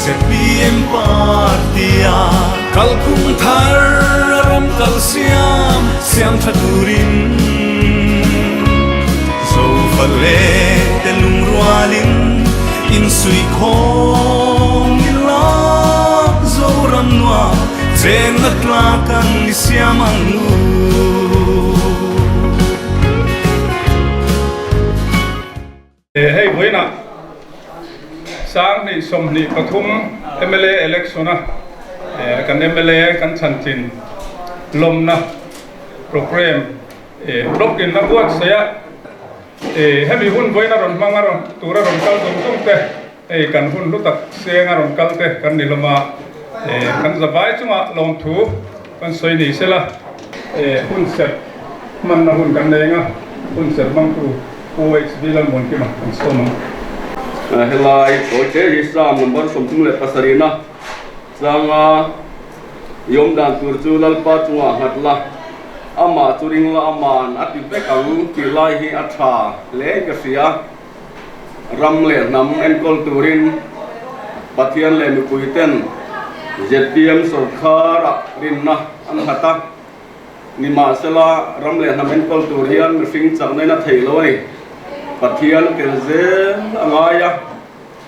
ZPM party a kalphung thar a ram kal siam siam tha turin Zofale te lungrualin insuihkhawm ila Zoram nuam chenna tlak an ni siam ang u. Hei vawiinah 2024 mla election a kan mla kan chhantlin lawmna programme block in a buatsaih a, hemi hun vawiin a rawn hmang a tura rawn kal zawng zawng te hei kan hun hlu tak seng a rawn kal te kan ni hlawm a, kan zavai chungah lawmthu kan sawi ni sela hun serh hmanna hun kan nei ang a, hun serh hmangtu. Pu HV Lalmuankima kan sawm ang. Helai tawi te hi Psalm number 37 na changa i awm dan tur chu Lalpa chungah nghat la, amah chu ring la aman a ti vek ang tih lai hi a tha hle in ka hria. Ram leh hnam enkawl turin Pathian leh mipui ten zpm sawrkhar ah rinna an nghat a. Nimahsela, ram leh hnam enkawl tur hian mihring chakna in a theih lo a ni. Pathian a tel zel a ngai a.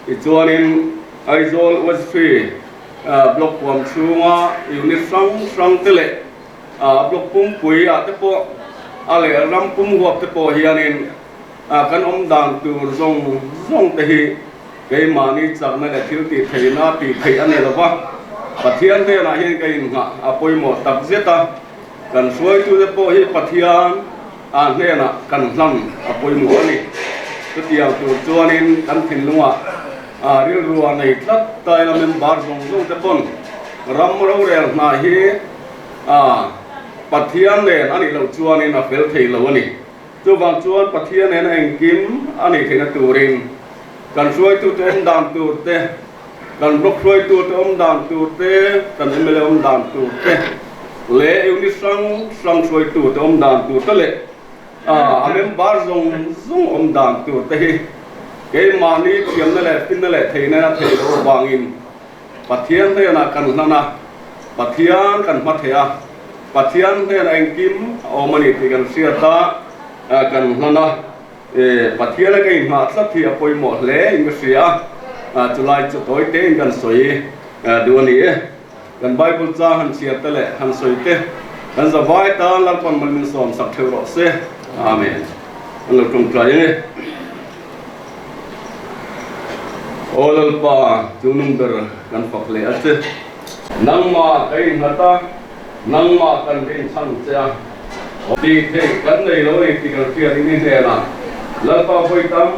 Tichuanin, Aizawl West Tree Block huam chhunga unit hrang hrang te leh block pumpui ah te pawh a leh ram pum huap te pawh hianin kan awm dan tur zawng zawng te hi Keimahni chakna leh thil tih theihna tih theih a ni lo va, Pathian hnenah hian ka innghah a pawimawh tak zet a, kan hruaitute pawh hi Pathian ah hnenah kan hlan a pawimawh a ni. Chutiang tur chuanin kan thinlungah rilru a nei tlat ta ila member zawng zawng te pawn ram rorel hna hi Pathian nen a nih loh chuanin a fel thei lo a ni. Chuvang chuan Pathian nena engkim a nih theihna turin kan hruaitute awm dan tur te, kan block hruaitute awm dan tur te, kan mla awm dan tur te leh unit hrang hrang hruaitute awm dan tur te leh a member zawng zawng awm dan tur te hi keimahni thiamna leh finna leh theihna a theih loh avangin Pathian hnenah kan hlan a, Pathian kan hma thei a, Pathian hnenah engkim a awm a ni tih kan hriat a, kan hlan a, Pathian a ka inhngah tlat hi a pawimawh hle in ka hria a, chulai chu tawi tein kan sawi duh a ni e. Kan Bible chang han chhiar te leh han sawi te kan zavai tan Lalpan mal min sawm sak theuh rawh se. Amen. An lo tawngtai ang e. Aw Lalpa, chu nung ber kan fak leh a che. Nangmah ka innghat a, nangmah kan rinchhan che a. Tih theih kan nei lo a ni tih kan hriat in i hnenah Lalpa vawi tam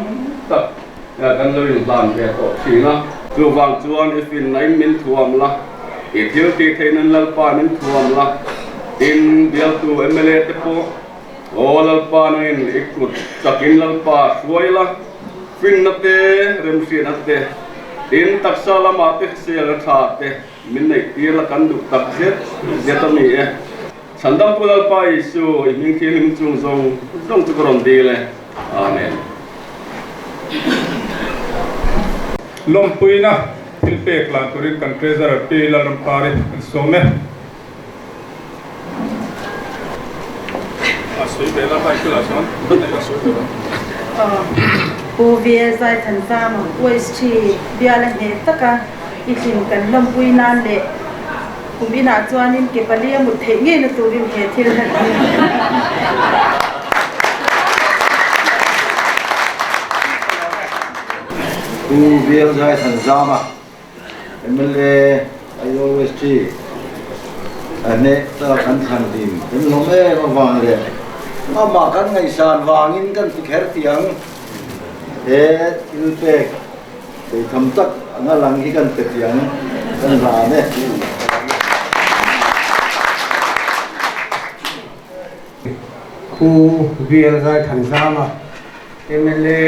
tak kan lo inhlan ve tawh thin a. Chuvang chuan i finna in min thuam la, i thil tih theih nan Lalpa min thuam la, tin bialtu mla te pawh Aw Lalpa nangin i kut chakin Lalpa hruai la, finna te, remhriatna te, tin taksa lamah te hrisel a tha te min neih tir la kan duh tak zet zet a ni e. Chhandamtu Lalpa Isu i hming thianghlim chung zawng zawng chu ka rawn dil e. Amen. Lawmpuina thil pek lan turin kan Treasurer Pi Lalrampari kan sawm e. Pu VL Zaithanzama OST bial a hneh taka i hlim kan lawmpui nan leh kum inah chuanin ke pali a mut theih ngeina turin he thil han ni. Pu VL Zaithanzama Mla Aizawl West hi a hneh ta kan thlan din kan lawm em avang leh amah kan ngaihsan vangin kan ti kher tih ang he thil pek thei tham tak anga lang hi kan pe tih ang kan hlan e. Pu VL Zaithanzama mla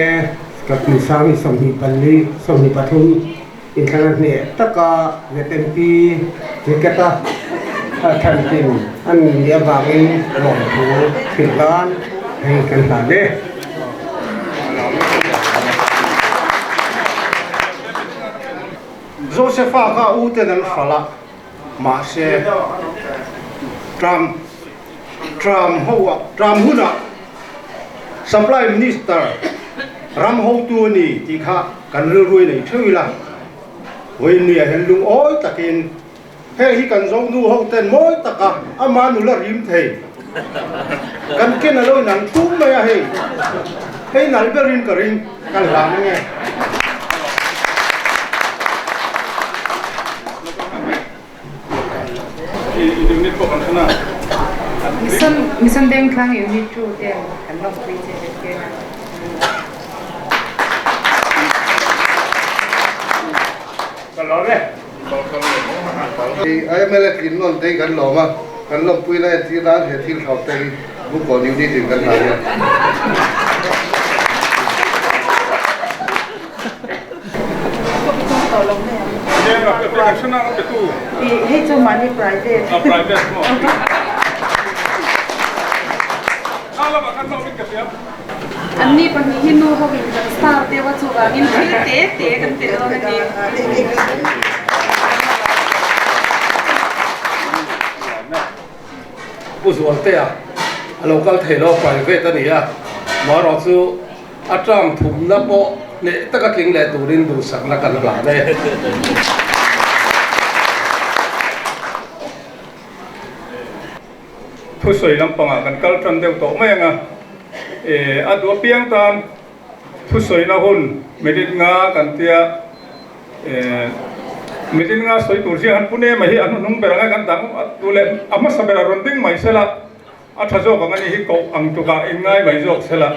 Kapnisami 24 23 Inthlana hneh taka ZMP ticket a thlantin an nih avangin lawmthu hrilh nan hei kan hlan e. Josefa kha a u ten an hralh a, mahse Trump Trump ho ah Trump hunah Supply Minister ram hotu a ni tih kha kan rilru in ei theuh ila, vawiin ah hian lungawi takin Hei hi kan Zonu ho ten mawi taka ama nula rim thei kan ken a lo inang thum mai a hei. Hei nal berin ka ring kan hlan ange. Mission Mission Vengthlang Unit 2 ten kan lawmpui che kan ken a. Ka lawm e. IMLA tlin nawn te hi kan lawm a, kan lawmpui na entir nan he thil thlauh te hi Bukkawn Unit in kan hlai a. Anni pahnih hi nu hovin kan star deuh a, chuvangin thil te te kan telh dawn a ni. Pu Zualtea a lo kal thei lo, private a ni a, marawh chu a term thumna pawh hneh taka tling leh turin duhsakna kan hlan e. Thusawi lampangah kan kal tan deuh tawh mai ang a, e a duh apiang tan thusawina hun minute nga kan tia, e minute nga sawi tur ziah han pune mai hi a hnuhnung ber ang e kan dang duh leh a hmasa berah rawn ding mai sela a tha zawk ang a ni hi koh ang tukah in ngai mai zawk sela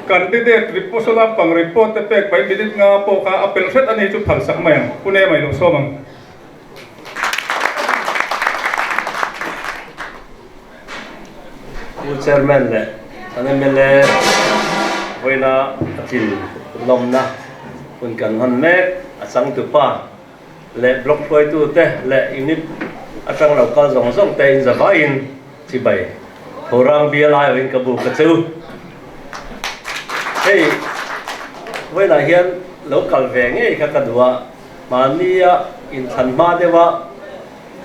candidate report saw lampang report te pek mai minute nga pawh kha a pelh hret a ni chu phalsak mai ang pune mai lo sawm ang. Pu Chairman leh kan mla vawiina a tlin lawmna hun kan hman mek a changtupa leh block hruaitute leh unit atang lo kal zawng zawng te in zavaiin chibai Thorang bial aiawhin ka buk a che u. Hei vawiinah hian lo kal ve ngei kha ka duh a. Mahnia inthlan hma deuha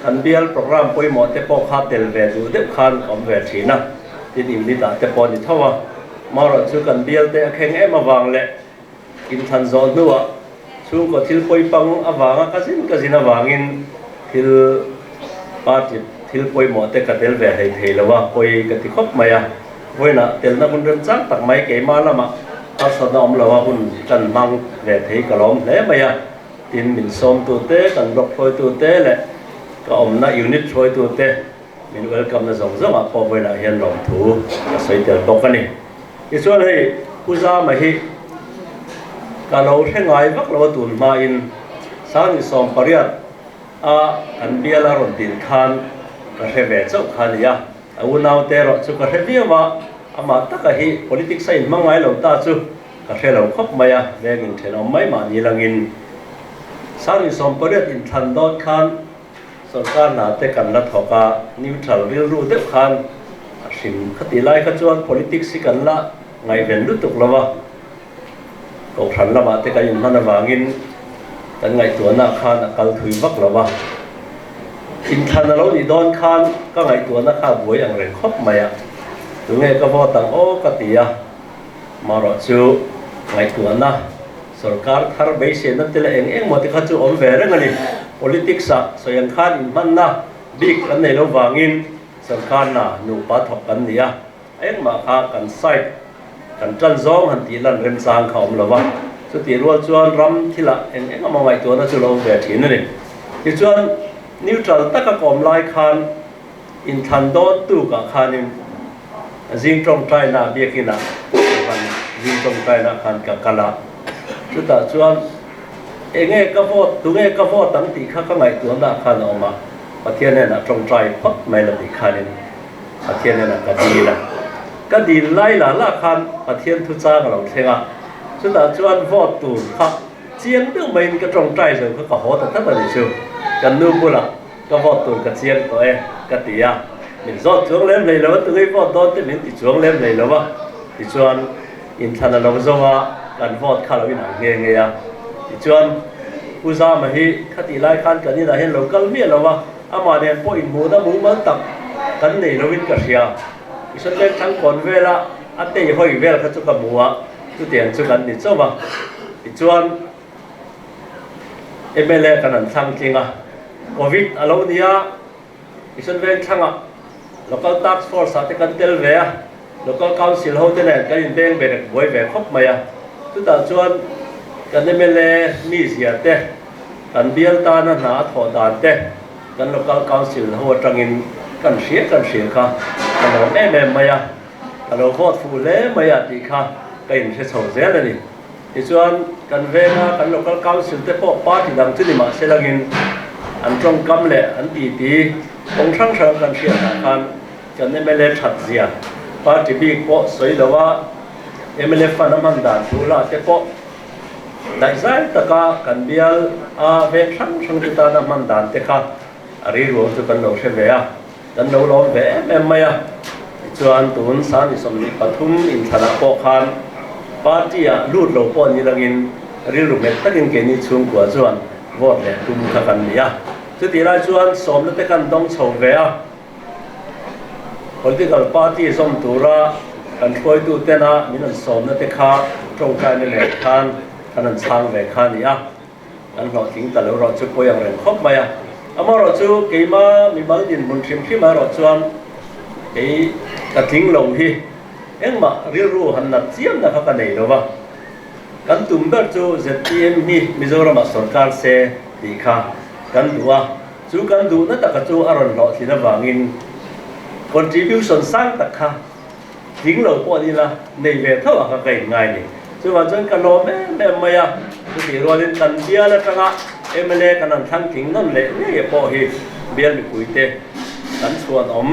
kan bial programme pawimawh te pawh kha tel ve duh deuh khan ka awm ve thin a, tin unit ah te pawh a ni tho a. Marawh chu kan bial te a kheng em avang leh inthlan zawh hnuah chhungkaw thil pawipang avanga ka zin ka zin avangin thil party thil pawimawh te ka tel ve hlei thei lo a, pawi ka ti khawp mai a. Vawiinah telna hun remchang tak mai keimah lamah harsatna awm lo a hun kan hmang ve thei ka lawm hle mai a, tin min sawmtute, kan block hruaitute leh ka awmna unit hruaitute min welcome na zawng zawngah pawh vawiinah hian lawmthu ka sawi tel bawk a ni. Tichuan hei Pu Zama hi ka lo hre ngai vak lo a tun hmain 28 a kan biala rawn din khan ka hre ve chauh kha a ni a. A unaute erawh chu ka hre viau a, amah taka hi politics a inhmang ngai lo ta chu ka hre lo khawp mai a, veng inthenawm mai mahni langin 28 inthlan dawn khan sorkar hna te kan la thawk a, neutral rilru deuh khan a hrim kha tih lai kha chuan politics hi kan la ngaihven lutuk lo a, kohhran lamah te kan inhman avangin kan ngaihtuahna khan a kal thui vak lo a. Inthlan a lo nih dawn khan ka ngaihtuahna kha a buai ang reng khawp mai a, tunge ka vote ang aw ka ti a, marawh chu ngaihtuahna sorkar thar beiseina te leh eng eng maw te kha chu awm ve reng a ni. Politics ah sawi ang khan inhmanna bik kan nei lo vangin sorkarna nupa thawk kan ni a. Engmah kha kan side kan tan zawng han tih lan remchang kha awm lo va, chutih rual chuan ram thilah eng eng emaw ngaihtuahna chu lo awm ve thin a ni. Tichuan neutral taka ka awm lai khan inthlan dawn tukah khanin zing tawngtaina biakinah van zing tawngtaina khan ka kal a, chutah chuan enge ka vote tunge ka vote ang tih kha ka ngaihtuahna khan a awm a, Pathian hnenah tawngtai phawt mai la tih khanin Pathian hnenah ka dil a, ka dil lai lah lah khan Pathian thu chang a lo thleng a, chutah chuan vote tur kha chiang deuh maiin ka tawngtai zo kha ka haw ta tlat a ni chu, kan nu bulah ka vote tur ka chiang tawh e ka ti a, min zawt chuang lem hlei lo a, tungei vote dawn te min ti chuang lem hlei lo a, tichuan inthlan a lo zo a, kan vote kha lo inang nghe nghe a, tichuan. Pu Zama hi khatih lai khan kan inah hian lo kal miah lo a, amah nen pawh inhmuhna mumal tak kan nei loin ka hria. Mission Veng Thangkawn vela a tei hawi vel kha chu ka hmu a, chutiang chu kan ni chauh a. Tichuan mla kan han thlang tling a, Covid a lo ni a, Mission Veng thlangah Local Task Force ah te kan tel ve a, Local Council ho te nen kan inbeng berek buai ve khawp mai a. Chutah chuan kan mla mizia te, kan bial tana hna a thawh dan te, kan Local Council ho atangin kan hria kan hria kha ka lawm em em mai a, ka lo vote fuh hle mai a tih kha ka inhre chho zel a ni. Tichuan kan venga kan Local Council te pawh party dang chu ni mah se langin an tawngkam leh an titi kawng hrang hrang kan hriat ah khan kan mla that zia party bik pawh sawi lo a mla fund a hman dan thu lah te pawh daihzai taka kan bial a veng hrang hrang te tana hman dan te kha a rilruang chu kan lo hre ve a. Kan lo lawm ve em em mai a, tichuan tun Sani 23 inthlanah pawh khan party ah lut lo pawh ni langin rilru nghet takin keini chhungkua chuan vote leh tum kha kan ni a. Chutih lai chuan sawmna te kan dawng chho ve a, political party zawm tura kan hruaitu tena min an sawmna te kha tawngtaina nen khan kan han chhang ve kha a ni a. Kan hlawhtling ta lo erawh chu pawi ang reng khawp mai a. Amaherawh chu keima mimal dinhmun hrim hrim erawh chuan kei ka tling lo hi engmah rilru han nat chiamna kha ka nei lo va. Kan tum ber chu zpm hi Mizoramah sorkar se tih kha kan duh a. Chu kan duhna taka chu a rawn hlawhtlin avangin contribution sang tak kha Tling lo pawh an ila nei ve tho a ka ka inngai ni. Chuvang chuan ka lawm em em mai a, chutih rualin kan bial atanga mla kan han thlang tling nawn leh ngei a pawh hi bial mipuite kan chhuanawm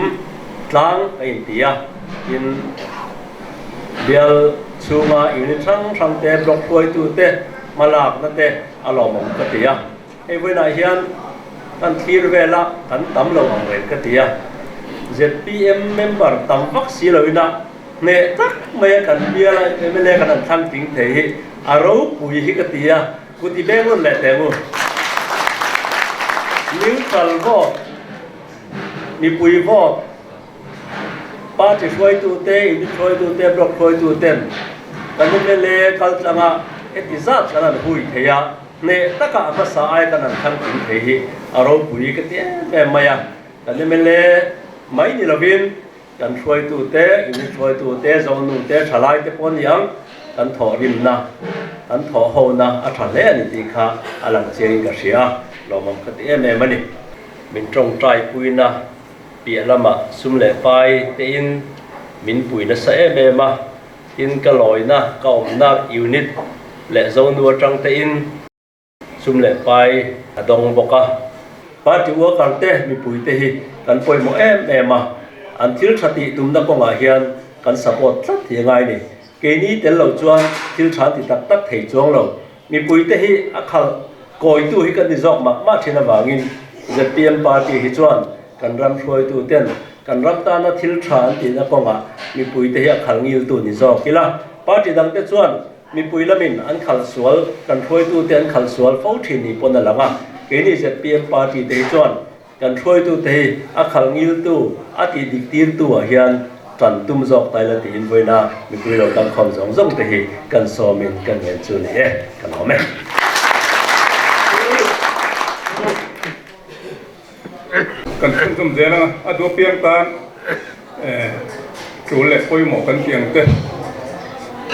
tlang ka inti a, tin bial chhunga unit hrang hrang te, block hruaitu te hmalakna te a lawmawm ka ti a. Hei vawiinah hian kan thlir vela kan tam lo ang reng ka ti a, zpm member tam vak si loin a hneh tak mai a kan bial a mla kan han thlang tling thei hi a ropui hi ka ti a, kut i beng rawn leh teh ang u. Neutral vote, mipui vote, party hruaitute, unit hruaitute, block hruaituten kan mla kaltlanga heti zat kan han hui thei a, Hneh taka a hmasa ai kan han thlang tling thei hi a ropui ka ti em em mai a, kan mla mai ni lovin kan hruaitute, unit hruaitute, zonute, thalaite pawh ni ang, kan thawhrimna, kan thawhhona a tha hle a ni tih kha a lang chiangin ka hria a, lawmawm ka ti em em a ni. Min tawngtai puina piah lamah sum leh pai tein min pui nasa em em a. Tin ka lawina ka awmna unit leh zonu atang te in sum leh pai a dawng bawk a. Party worker te mipui te hi kan pawimawh em em a, an thil tha tih tumna kawngah hian kan support tlat hi a ngai ni. Keini tel lo chuan thil tha an ti tak tak thei chuang lo. Mipui te hi a khalh kawitu hi kan ni zawk mah mah thin avangin zpm party hi chuan kan ram hruaitu ten kan ram tana thil tha an tihna kawngah mipui te hi a khal ngiltu ni zawk ila. Party dang te chuan mipui lamin an khalh sual, kan hruaitu te an khalh sual fo thin ni pawn a lang a. Keini zpm party te hi chuan Kan hruaitute hi a khalh ngiltu, a tih dik tirtu ah hian tan tum zawk ta ila tiin vawiina mipui lo kal khawm zawng zawng te hi kan sawmin kan ngen chu ni e, ka lawm e. Kan chhunzawm zel anga a duh apiang tan tul leh pawimawh kan tih ang te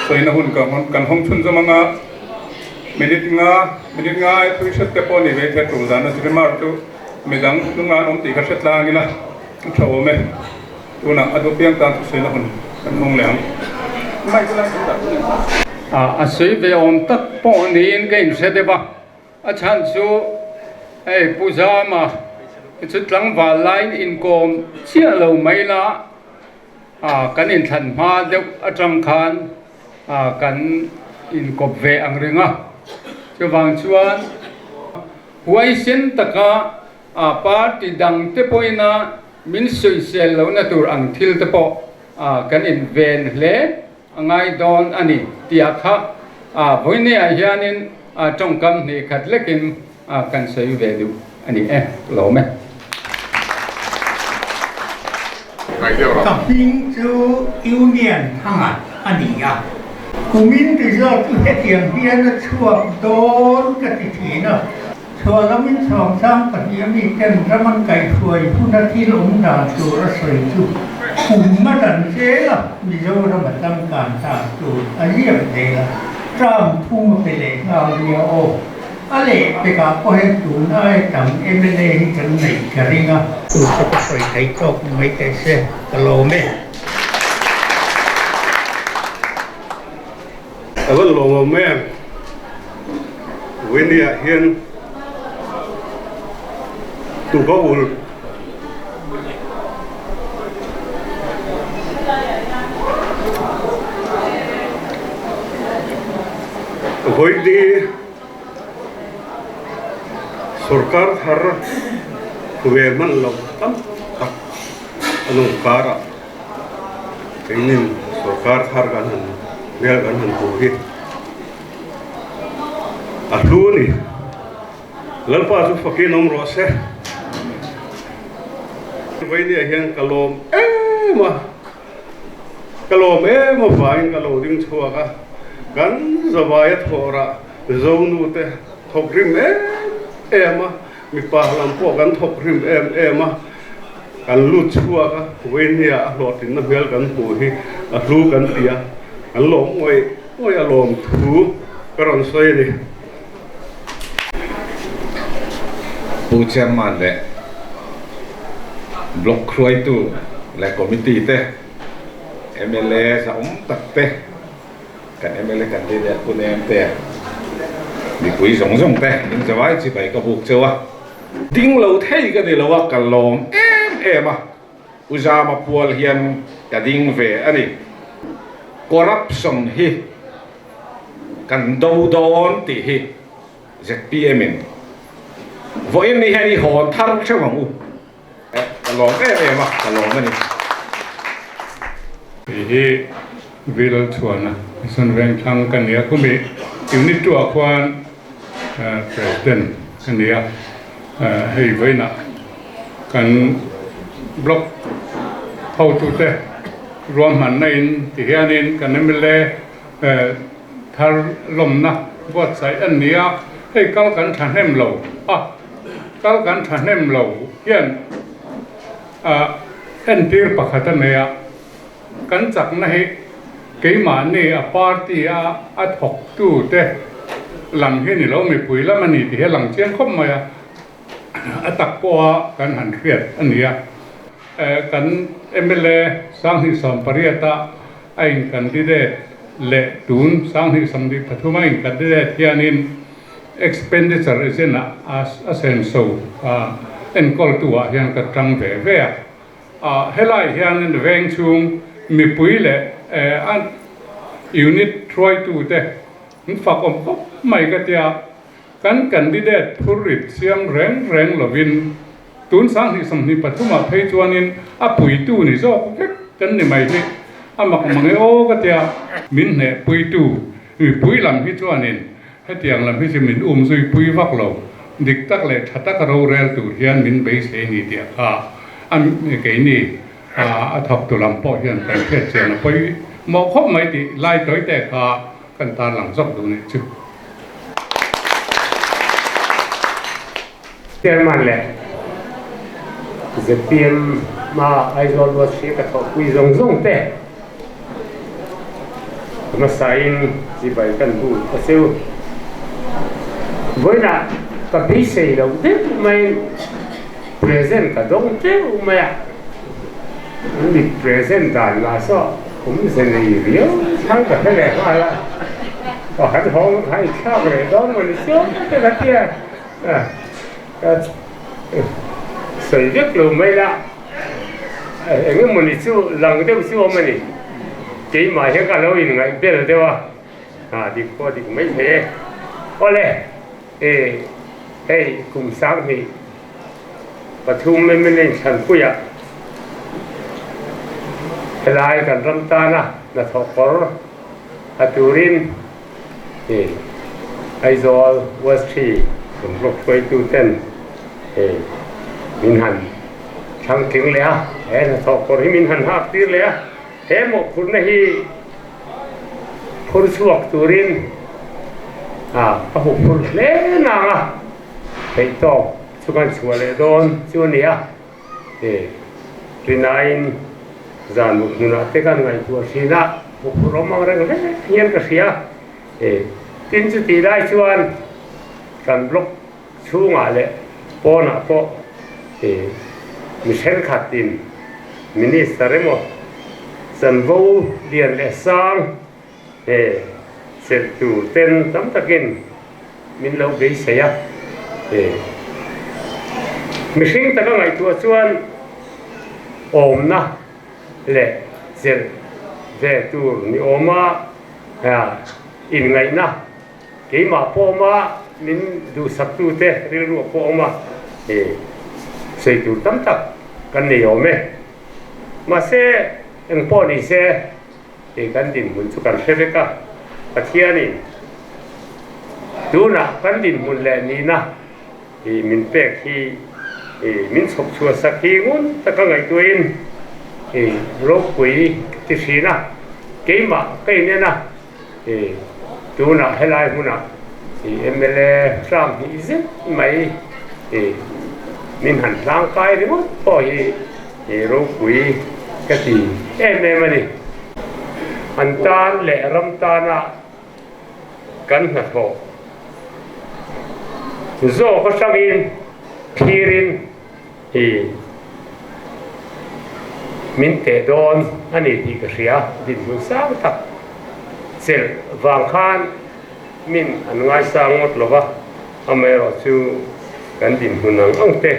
sawina hun kan hawng chhunzawm anga minute nga minute nga ai thui hret te pawh ni ve thei tul dan a zirmar chu midang hnunga an awm tih kha hre tlang ila a tha awm e tunah a duh apiang tan thusawi na hun kan hawng leh ang. A sawi ve awm tak pawh niin ka inhre deuh a. A chhan chu hei Pu Zama chu tlangval laiin inkawm chiah lo mai la, kan inthlan hma deuh atang khan kan inkawp ve ang ring a. Chuvang chuan huaisen taka party dang te pawhina min sawisel lohna tur ang thil te pawh kan inven hle a ngai dawn a ni tih ah kha vawineah hianin. tawngkam hnih khat lekin kan sawi ve duh a ni e, lawm e. Ka hming chu Union Thanga a ni a, kumin result chu hetiang hian a chhuak dawn ka ti thin a. Chhuah lamin chhawngsang pahniha miten ram an kaihhruai huna thil awm dan tur a sawi chu kum a dan zel a, Mizoram a changkan dan tur a ziak zel a, term thum a pe leh nghal nia aw. A lehpekah pawh hian tun aia tam mla hi kan neih ka ring a. Chu chu ka sawi thei tawk ni mai teh se, ka lawm e. A van lawmawm em? Winnie-ah hian tuka ul Vawiini sorkar thar ve hman lo tam tak a nung karah Keinin sorkar thar kan han hmel kan han hmu hi a hlu a ni. Lalpa chu fakin awm rawh se. Vawinia hian ka lawm em a, ka lawm em avangin ka lo ding chhuak a, kan zavaia thawhrah Zonu te thawk rim em em a, Mipa lam pawh kan thawk rim em em a, kan lut chhuak a, Vawinia a hlawhtlinna hmel kan hmuh hi a hlu kan ti a, kan lawm ngawih ngawih a lawm thu ka rawn sawi a ni. Pu Chairman leh Block hruaitu leh Committee te, mla zahawm tak te, Kan mla candidate Pu Nemte, mipui zawng zawng te min zawai chi bai ka buk cheu a, ding lo thei ka ni lo a, ka lawm em em a, Pu Zama pual hian ka ding ve a ni. Corruption hi kan do dawn tih hi zpm in vawiin ni hian i hawn thar theuh ang u. Ka lawm em em a, ka lawm a ni. Hei hi Vil Chhuana Mission Vengthlang ka ni a, khumi unit two ah khuan President ka ni a, hei vawiinah kan block hotute ruahmanna in ti hianin kan mla thar lawmna buatsaih a ni a, hei kal kan thahnem lo a. Kal kan thahnem lo hian entir pakhat a nei a, kan chakna hi keimahni a party a a thawktute lam hi ni lo mipui lam a ni tih hi a lang chiang khawp mai a, a tak pawha kan han hriat a ni a. Kan mla 2018 a a in candidate leh tun 2023 a in candidate hianin Expenditure agent ah a senso enkawltu ah hian ka tang ve ve a. Helai hian veng chhung mipui leh a unit hruaitu te an fak awm khawp mai ka tia. Kan candidate phurrit siam reng reng lovin tun 2023 ah phei chuanin a puitu ni zawk vek kan ni mai hi a mak mang e aw ka tia. Min hnehpuitu mipui lam hi chuanin Hetiang lam hi chu min um zui pui vak lo, dik tak leh tha taka rorel tur hian min beisei ni tih a kha a keini a thawktu lam pawh hian kan hriat chian a pawimawh khawp mai tih lai tawi te kha kan tarlang zawk duh nih chu. Chairman leh zpm a Aizawl Ward hria ka thawhpui zawng zawng te hmasain chibai kan bu ta cheu. Vawiinah ka beisei loh deuh maiin present ka dawng teuh mai a, an mi present dan lah saw awmze nei riau thang ka hre leh nghal a, pakhat hawng kha i thlak leh dawn maw ni chiang te ka tia. Sawi vek lo mai la, eng emawni chu lang deuh chu awm a ni. Keimah hian ka lo inngaih bel deuh a, ah dik pawh dik mai thei e. Awle, e hei kum 2023 mla inthlanpuiah helai kan ram tana hnathawh kawr a turin e. Aizawl West Tree kan block hruaitu ten hei min han thlang tling leh a, he hnathawh kawr hi min han hak tir leh a, he mawhphurhna hi phur chhuak turin a ka huphurh hle nang a, theihtawp chu kan chhuah leh dawn chu a ni a. He Rinain zan mut hmunah te kan ngaihtuah thin a, huphurh awm ang reng hle hian ka hria. He tin chu tih lai chuan kan block chhungah leh pawnah pawh he mi thenkhatin Minister emaw chanvo lian leh sang he chelh tur ten tam takin min lo beisei a, he mihring taka ngaihtuah chuan awmna leh chelh ve tur ni awma inngaihna keimah pawh awma min duhsaktute rilru a pawh awm a, he sawi tur tam tak kan nei awm e. Mahse engpawh ni se. Hei kan dinhmun chu kan hre vek a, Pathianin tunah kan dinhmun leh nihna hi min pek hi min chhawp chhuah sak hi ngun taka ngaihtuahin ropui ka ti thin a, keimah ka inen a, tunah helai hmunah mla ram hnih zet mai min han hlangkai ringawt pawh hi He ropui ka ti em em a ni. An tan leh ram tana kan hnathawh zawk atangin thirin hi min teh dawn a ni tih ka hria. Dinhmun sang tak chelh vang khan min an ngaisang ngawt lo va, amaherawhchu kan dinhmun ang ang te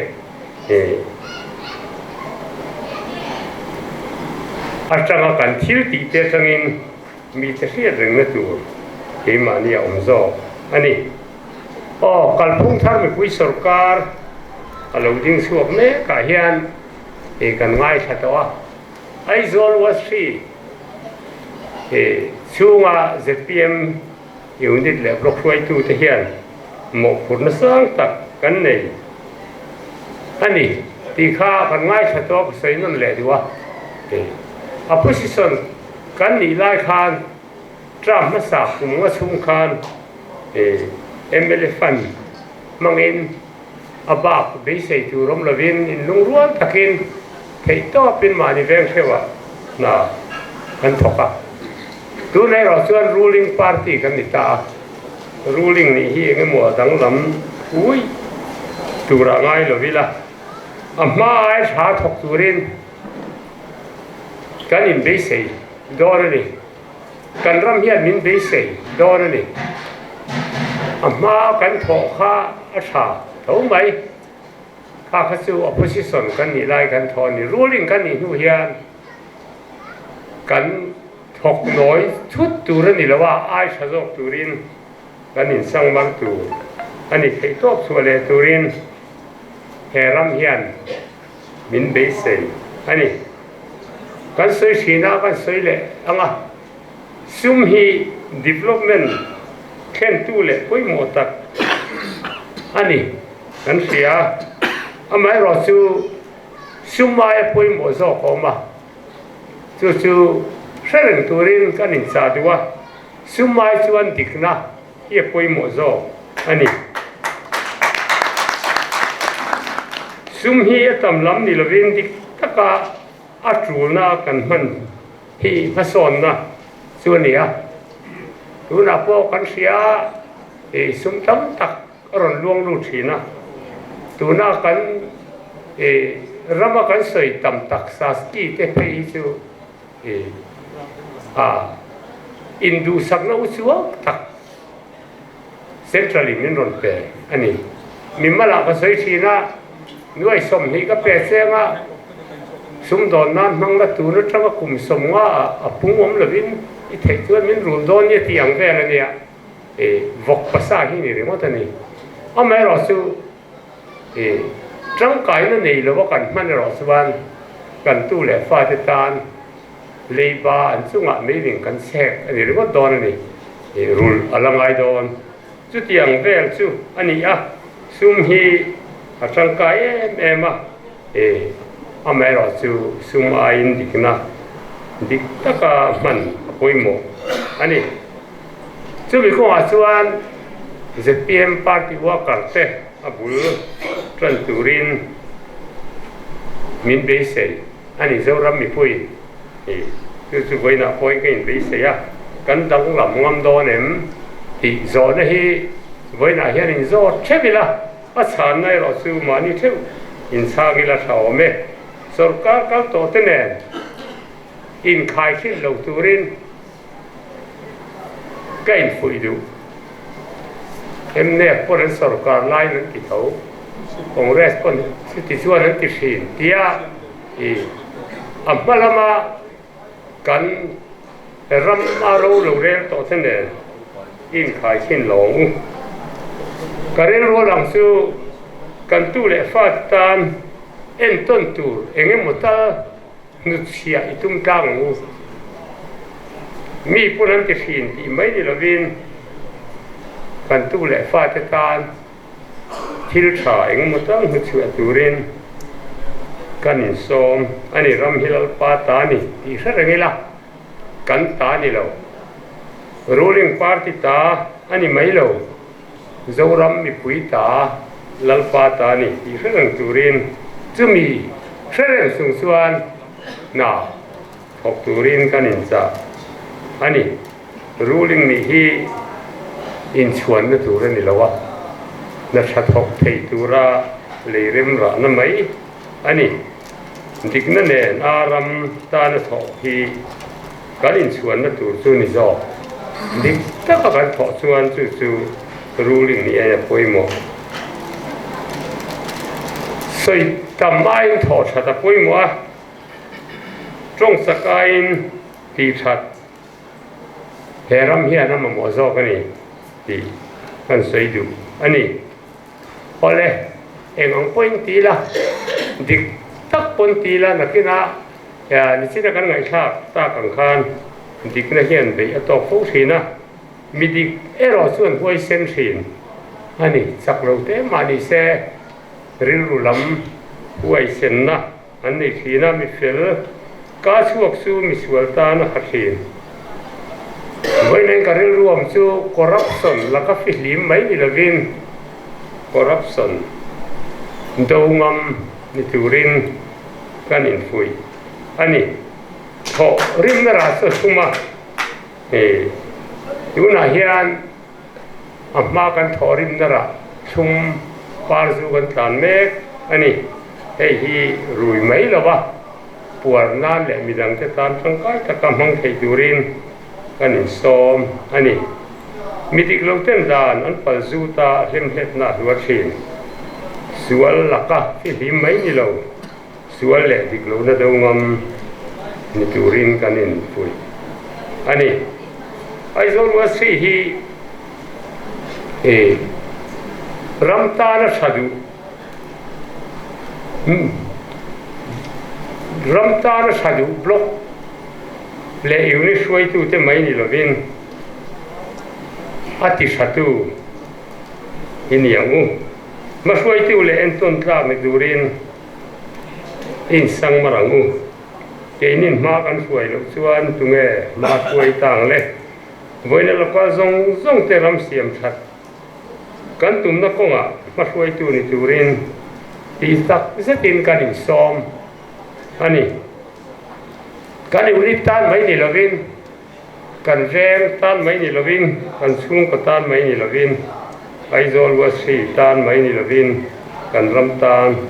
Atanga kan thil tih te atangin mite hriat rengna tur keimahni a awm zawk a ni. Aw, kalphung thar mipui sorkar a lo ding chhuak mekah hian hei kan ngaithla tawh a. Aizawl West Hri chhunga zpm Unit leh block hruaitute hian mawhphurhna sang tak kan nei a ni tih kha kan ngaithla tawh ka sawi nawn leh duh a. Opposition kan nih lai khan term hmasa kum nga chhung khan mla fund hmangin a bak beisei tur awm lovin inlungrual takin theihtawpin mahni veng hreuhah hna kan thawk a. Tun erawh chuan ruling party kan ni ta a, ruling nih hi eng emaw a danglam ui turah ngai lo ila, a hma ai tha thawk turin kan inbeisei dawn a ni. Kan ram hian min beisei dawn a ni. A hma kan thawh kha a tha tho mai. Kha kha chu opposition kan nih lai kan thawh a ni. Ruling kan nih hnu hian kan thawk nawi thut tur a ni lo a, ai tha zawk turin kan insang mar tur a ni theih tawp chhuah leh turin he ram hian min beisei a ni. Kan sawi thin a, kan sawi leh ang a, sum hi development thlentu leh pawimawh tak a ni kan hria a, amaherawhchu sum aia pawimawh zawk a awm a, chu chu hre reng turin kan inchah duh a, sum ai chuan dikna hi a pawimawh zawk a ni. Sum hi a tam lam ni lovin dik taka a tulna kan hman hi hmasawnna chu a ni a. Tunah pawh kan hria a, sum tam tak a rawn luang lut thin a. Tuna kan rama kan sawi tam tak Saski te phei hi chu A induhsakna u chuang tak Central in min rawn pe a ni. Mimalah ka sawi thin a, nuai 20 ka pe cheng a, sumdawn nan hmang la tun atanga kum 50 ah a pung awm lovin i theih chuan min rul dawn nia tih ang vel a nia. Vawk pasa hi ni ringawt a ni. Amaherawhchu Tangkaina nei lova kan hman erawh chuan kan tu leh fate tan leiba an chungah meiling kan chhek a ni ringawt dawn a ni. Rulh a la ngai dawn. Chutiang vel chu a ni a, sum hi a tangkai em em a, e, amaherawhchu sum aiin dikna dik taka hman a pawimawh a ni. Chumi kawngah chuan zpm party worker te a bul tan turin min beisei a ni. Zoram mipuiin e, chu chu vawiinah pawhin ka inbeisei a, kan danglam ngam dawn em tih zawhna hi vawiinah hian inzawt theuh ila, a chhanna erawh chu mahni theuh inchhang ila tha awm e. Sorkar kal tawh te nen inkhaikhilh lo turin ka infuih duh. Mnf pawn an sorkar laiin an ti tho, Congress pawn chuti chuan an ti thin tia i a hma lama kan ram a ro lo rel tawh te nen inkhai thin lo ang u. Ka rilru lang chu kan tu leh fa te tan entawn tur eng emaw tal Hnutchhiah i tum tlang ang u. Mi pawn an ti hrin tih mai ni lovin kan tu leh fate tan thil tha engemaw tal hnuchhuah turin kan insawm a ni. Ram hi Lalpa ta ni tih hre reng ila, kan ta ni lo. Ruling party ta a ni mai lo. Zoram mipui ta Lalpa ta ni tih hre reng turin chumi hre reng chung chuan hna thawk turin kan inchah a ni. Ruling nih hi inchhuanna tur a ni lo a, hna tha thawk thei tura lei rem rahna mai a ni. Dikna nen a ram tana thawh hi kan inchhuanna tur chu ni zawk. Dik taka kan thawh chuan chu chu ruling ni aia pawimawh. Sawi tam aiin thawh that a pawimawh a, tawng chak aiin tih that he ram hian a mamawh zawk a ni tih kan sawi duh a ni. Awle, eng ang pawhin ti ila, dik tak pawn ti ila nakinah nichina kan ngaihthlak tak ang khan dikna hian beih a tawk fo thin a, mi dik erawh chuan huaisen thin a ni. Chak lo te mah ni se rilru lam huaisenna an nei thin a, mi fel ka chhuak chu mi sual tan a ha thin. Vawiin ka rilru awm chu corruption laka fihlim mai ni lovin corruption do ngam ni turin kan infuih a ni. Thawh rimna rah chu a thum a, hei tunah hian a hma kan thawh rimna rah thlum par zu kan tlan mek a ni. Hei hi rui mai lo va, puar nan leh midangte tan tangkai taka hmang thei turin kan insawm a ni. Mi dik lo ten dan an pal zut a, hlemhletna a hluar thin. Sual laka fihlim mai ni lo, sual leh dik lohna do ngam ni turin kan infuih a ni. Aizawl West-i hi ram tana tha duh Ram tana tha duh block leh unit hruaitute mai ni lovin a ti thatu i ni ang u. Hmahruaitu leh entawn tlak ni turin i insang mar ang u. Keinin hma kan hruai loh chuan tunge hma hruai tang le? Vawiina local zawng zawng te ram siam that Kan tumna kawngah hmahruaitu ni turin tih tak zetin kan insawm a ni. Kan unit tan mai ni lovin, kan veng tan mai ni lovin, kan chhungkaw tan mai ni lovin, Aizawl West-hi tan mai ni lovin kan ram tan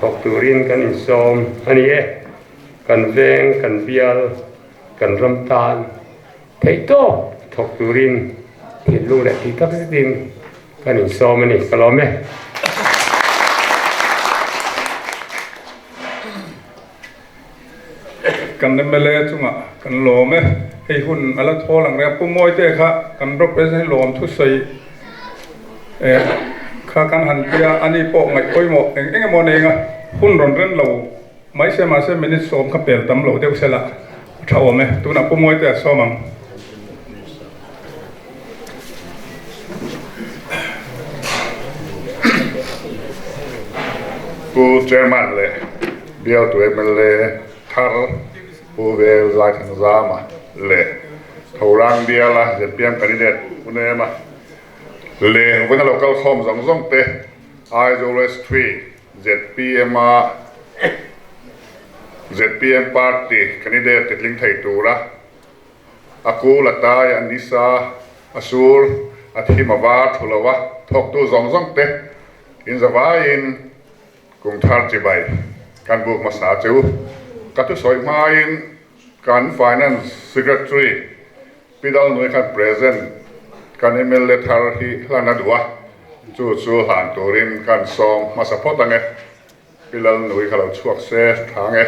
thawk turin kan insawm a ni e. Kan veng, kan bial, kan ram tan. Theihtawp thawk turin thinlung leh tih tak zetin kan insawm a ni. Ka lawm e. Kan mla chungah kan lawm e. Hei hun a la thawl ang reng a. Pu Mawite kha kan Block President hi lawm thusawi kha kan han tia a ni pawh ngaih pawimawh eng eng emaw nei anga hun rawn ren lo Mai se mahse minute sawm kha pel tam lo deuh sela a tha awm e. Tunah Pu Mawite a sawm ang. Pu Chairman leh Bialtu mla thar Pu Vel Zaithanzama leh Thorang biala zpm candidate Pu Nema leh vawiina lo kal khawm zawng zawng te Aizawl West 3 zpm a zpm party candidate titling thei tura a kul a tai a nisa a sur a thim a var thu lo a thawktu zawng zawng te in zavaiin kum thar chibai kan buk hmasa chu ka thusawi hmain kan finance secretary Pi Dalnui khan present kan mla thar hi hlan a duh a, chu chu hlan turin kan sawm hmasa phawt ange. Pi Lalnui kha lo chhuak se tha ange.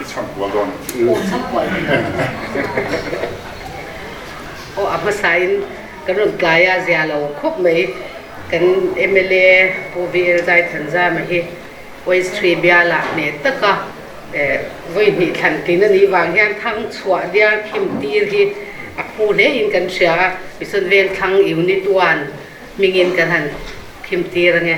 I chhang kual dawn. Aw chhang kual. Aw a hmasain kan rawn tlai a zia lo khawp mai kan mla Pu VL Zaithanzama hi West Tree bialah hneh taka vawi hnih thlan tlin a nih vang hian thang chhuah diar khim tir hi a phu hle in kan hria a, tichuan Vengthlang Unit One hmingin kan han khim tir ange.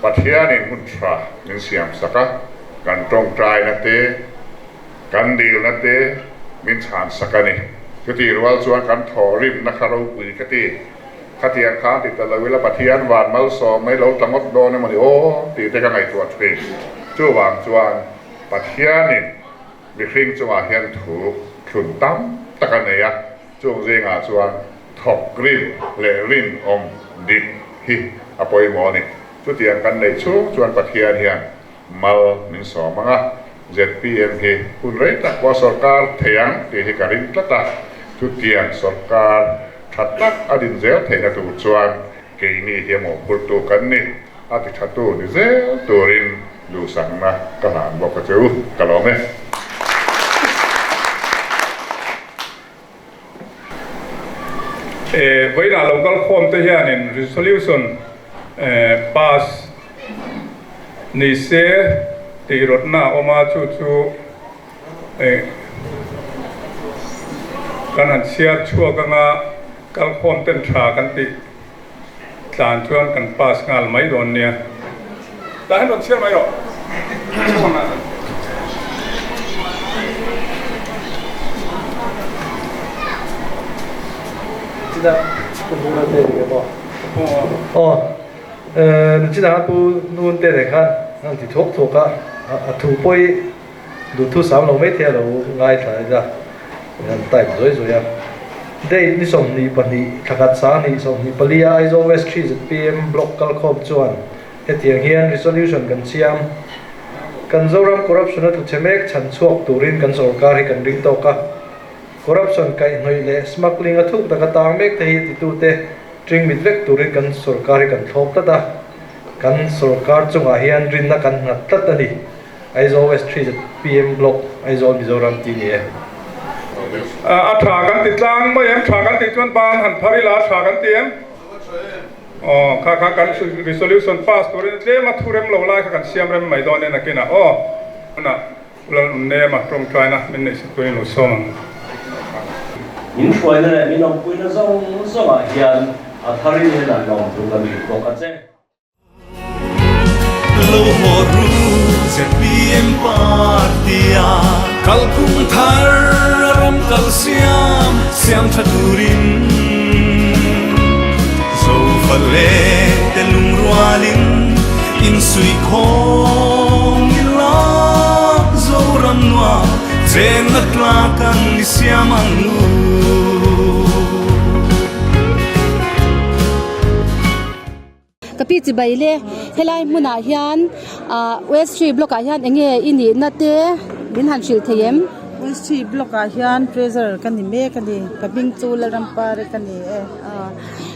Pathianin hun tha min siam sak a, kan tawngtaina te, kan dilna te min chhan sak a ni. Chutih rual chuan kan thawhrimna kha ropui ka ti. Khatiang khan ti ta lo ila Pathian van malsawm mai lo tla ngawt dawn emaw ni aw tih te ka ngaihtuah thin. Chuvang chuan Pathianin mihring chungah hian thu thlun tam tak a nei a, Chung zingah chuan thawk rin leh rinawm dik hi a pawimawh a ni. Chutiang kan neih chhung chuan Pathian hian mal min sawm ang a, zpm hi hun rei tak pawh sawrkar thei ang tih hi ka ring tlat a, chutiang sawrkar tha tak a din zel theihna tur chuan keini hi a mawhphurtu kan ni, a ti thatu ni zel turin duhsakna ka hlan bawk a che u, ka lawm e. Vawiinah lo kal khawm te hianin resolution pass ni se tih rawtna a awm a, chu chu kan han chhiar chhuak anga kal khawm ten tha kan tih tlan chuan kan pass nghal mai dawn nia. Tah hian rawn chhiar mai rawh. China pu Nuna te ni maw? Aw, china pu Nun te nen khan an ti thuak thuak a, a thu pawi duhthu sam lo mai thei a lo ngaithla ila. An type zuai zuai a. Date ni 22 thla khat sang hnih 24 a Aizawl West 3 zpm Block kalkhawm chuan hetiang hian resolution kan siam, Kan Zoram corruption a tlu chhe mek chhan chhuak turin kan sorkar hi kan ring tawk a. Corruption kaihhnawih leh smuggling a thuk taka tang mek te hi titute tring mit vek turin kan sorkar hi kan thlawp tlat a. Kan sorkar chungah hian rinna kan nghat tlat a ni. Aizawl West 3 zpm Block, Aizawl Mizoram tih ni e. A tha kan ti tlang mai em? Tha kan tih chuan ban han phar ila a tha kan ti em? Aw, kha kha kan resolution pass turin tlem a thu rem lo lai kha kan siam rem mai dawn e nakinah aw. Tunah Pu Lalnunema tawngtaina min neih sak turin lo sawm ang. Min hruaina leh min awmpuina zawng zawngah hian a tharin hian an lawm thu kan hrilh bawk a che. Lo haw ru zpm party a kalphung thar a ram kal siam siam tha turin Zofa leh te lungrualin insuihkhawm ila Zoram nuam chenna tlak an ni siam ang u. Ka pi chibai le, helai hmunah hian ah West Tree block ah hian enge i nihna te min han hrilh thei em? West Tree block ah hian treasurer ka ni mek a ni, ka hming chu Lalrampari ka ni e.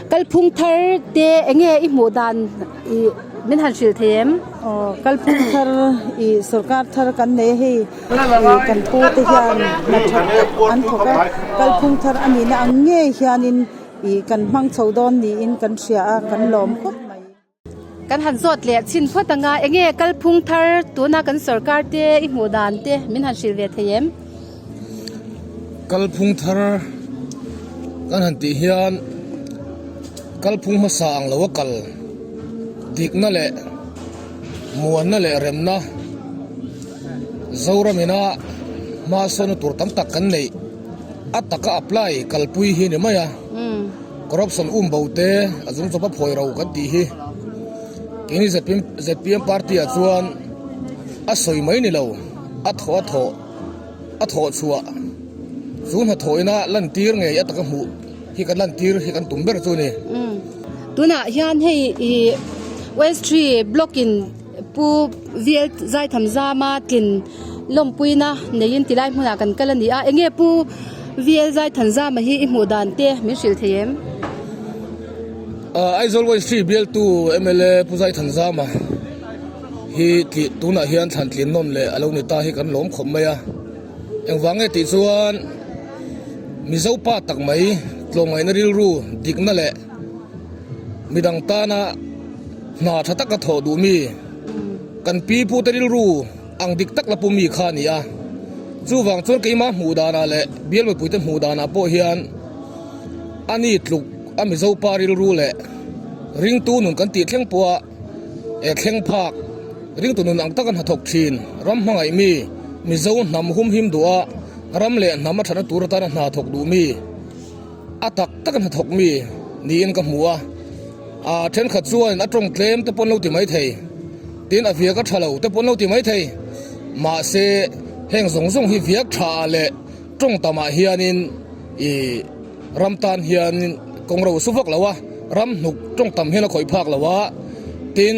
Kalphung thar te enge i hmuh dan ih min han hrilh thei em? Aw kalphung thar ih sorkar thar kan nei a hei ih kan pu te hian hna tha tak an thawk a, kalphung thar a nihna ang ngei hianin. Ih kan hmang chho dawn niin kan hria a, kan lawm khawp mai. Kan han zawt leh chhin phawt anga enge kalphung thar tuna kan sorkar te i hmuh dan te min han hrilh ve thei em? Kalphung thar kan han tih hian kalphung hmasa ang lo a kal dikna leh muanna leh remna Zoramina hmasawnna tur tam tak kan neih a taka apply kalpui hi a ni mai a. Corruption um bo te a zung chawpa phawi ro kan tih hi keini ZPM party ah chuan a sawi mai ni lo a thawh a thawh a thawh chhuah chu hnathawh ina lantir ngei a taka hmuh hi kan lantir hi kan tum ber chu a ni. Tunah hian hei ih West Tree block in Pu VL Zaithamzama tlin lawmpuina neiin tilai hmunah kan kal a ni a, enge Pu VL Zaithanzama hi i hmuh dan te min hrilh thei em? Aizawl West Tree bialtu mla Pu Zaithanzama hi tih tunah hian thlan tlin nawn leh a lo ni ta hi kan lawm khawp mai a, engvang nge tih chuan Mizo pa tak mai tlawmngaihna rilru dikna leh Midang tana hna tha taka thawh duh mi, kan pi pute rilru ang dik tak la pu mi kha a ni a. Chuvang chuan keimah hmuh danah leh bial mipuite hmuh danah pawh hian a ni tluk a Mizo pa rilru leh ringtu nun kan tih thleng pawha e thleng phak ringtu nun ang taka hnathawk thin ram hmangaih mi, Mizo hnam humhim duha ram leh hnam a thatna tur atana hna thawk duh mi, A tak tak a hnathawk mi niin ka hmu a, a thenkhat chuan a tawng tlem te pawn lo ti mai thei, tin a viak a tha lo te pawn lo ti mai thei, mahse heng zawng zawng hi viak tha ah leh tawng tamah hianin ih ram tan hianin kawng ro su vak lo a, ram hnuk tawng tam hian a khawih phak lo a, tin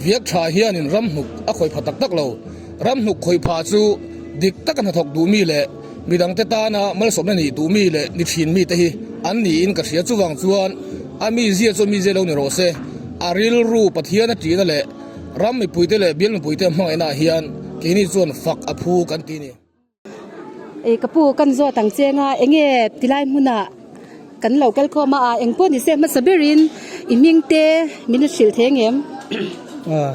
viak tha hianin ram hnuk a khawih pha tak tak lo, ram hnuk khawih pha chu dik taka hnathawk duh mi leh. Midangte tana malsawmna nih duh mi leh ni thin mite hi an niin ka hria. Chuvang chuan a mizia chu mizia lo ni rawh se. A rilru Pathian a tihna leh ram mipuite leh bial mipuite hmangaihnaah hian keini chuan fak a phu kan ti ni. Ei ka pu kan zawt ang che nga enge tilai hmunah kan lo kal khawm a ah eng pawh ni se hmasa berin i hming te min hrilh thei ang em? Ah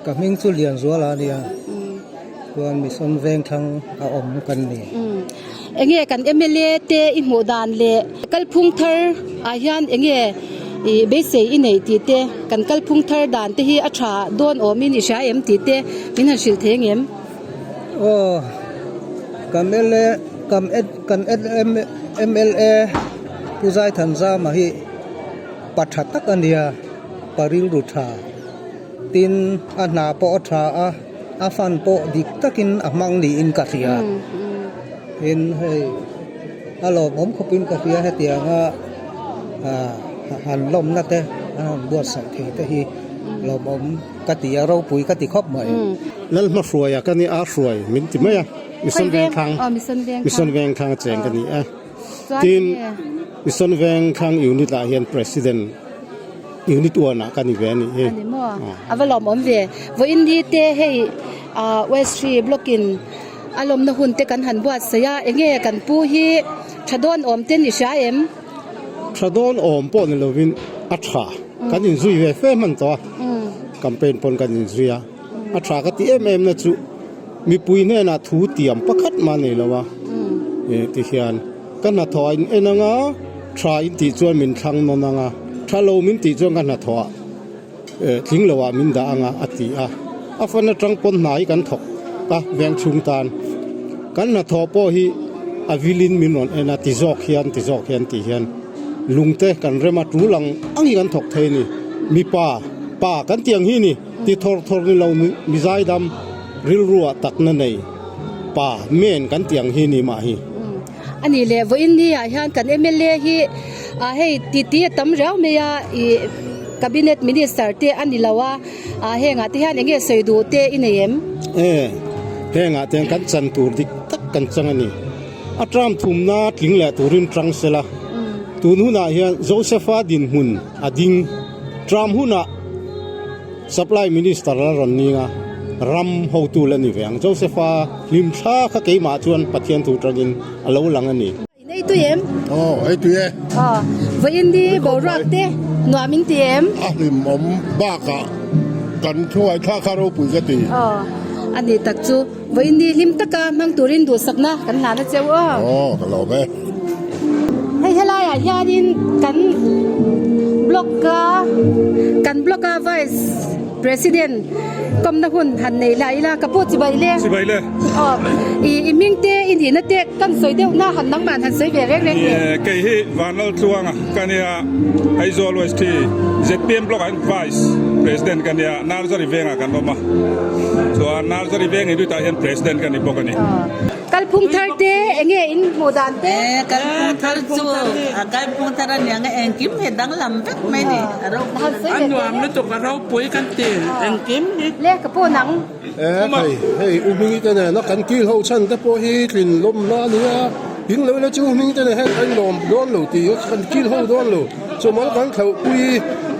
ka hming chu Lianzuala a nia chuan Mission Vengthlang a awm kan ni. Enge kan mla te i hmuh dan leh kalphung thar ah hian enge i beisei i neih tih te kan kalphung thar dan te hi a tha dawn awmin i hria em tih te min han hrilh thei ang em? Aw kan mla kan kan mla Pu Zaithanzama hi pa tha tak a nia pa rilru tha tin a hna pawh a tha a a fan pawh dik takin a hmang niin ka hria tin hei a lawmawm khawpin ka hria hetianga ah han lawmna te an han buatsaih thei te hi lawmawm ka ti a ropui ka ti khawp mai. Lalhma hruaia ka ni a hruai min ti mai a Mission Vengthlang Mission Vengthlang a cheng ka ni a tin Mission Vengthlang unit ah hian President unit one ah ka ni ve a nih hi. Ani maw a va lawmawm ve vawiin ni te hei West Tree block in a lawmna hun te kan han buatsaih a enge kan pu hi tha dawn awm ten i hria em? Tha dawn awm pawh ni lovin a tha kan inzui ve fe hman tawh a campaign pawn kan inzui a. A tha ka ti em em na chu mipui hnenah thu tiam pakhat mah nei lo a ti hian ka hnathawh a in en anga tha in tih chuan min thlang nawn anga tha lo min tih chuan ka hnathawh ah tling lo ah min dah anga a ti a a fan atang pawn hna hi kan thawk a veng chhung tan kan hnathawh pawh hi a vilin min rawn en a ti zawk hian ti zawk hian tih hian. Lungte kan rem a tul ang ang hi kan thawk thei a ni. Mipa, pa kan tih ang hi ni, ti thawr thawr ni lo mi zaidam rilru ah takna nei pa, men kan tih ang hi ni mah hi. A nih leh vawiin ni ah hian kan mla hi ah hei titi a tam riau mai a, ih cabinet minister te a ni lo a, ah hengah te hian eng nge sawi duh te i nei em? E, hengah te hian kan chan tur dik tak kan chang a ni. A term thumna tling leh turin tang sela, tun hunah hian Josepha dinhmun a ding. Term hunah Supply Minister la rawn ning a, ram hotu la ni ve ang. Josepha hlim thla kha keimah chuan Pathian thu tangin a lo lang a ni. In ei tui em? Aw, ei tui e. Aw, Vawiin ni boruak te nuam in ti em? A hlimawm bakah kan thu ngaihthlak kha ropui ka ti. Aw, a ni tak chu. Vawiin ni hlim taka hmang turin duhsakna kan hlan a cheu aw. Aw, ka lawm e. Hei helaiah hianin kan block a kan block a vice president kawmna hun han nei lah ila ka pu chibai le. Chibai le. Aw, i i hming te i nihna te kan sawi deuh na han nangmah han sawi ve reng reng ni. Kei hi Vanlaltluanga ka nia Aizawl West hi zpm block ah hian vice president ka nia Nursery vengah kan awm a chuan Nursery veng hi luitah hian president ka ni bawk a ni. Kalphung thar te enge in hmuh dan te? E kalphung thar chu a kalphung thar a nia nge engkim hi danglam vek mai ni a ropui kan ti. A nuam lutuk a ropui kan ti engkim hi. Le ka pawh nang. E hei hei u hmingi te nena kan kil ho chhan te pawh hi tlin lawmna a nia ding lo ila chu u hmingi te nen hian kan lawm dawn lo tih kan kil ho dawn lo chawmal kan thlauhpui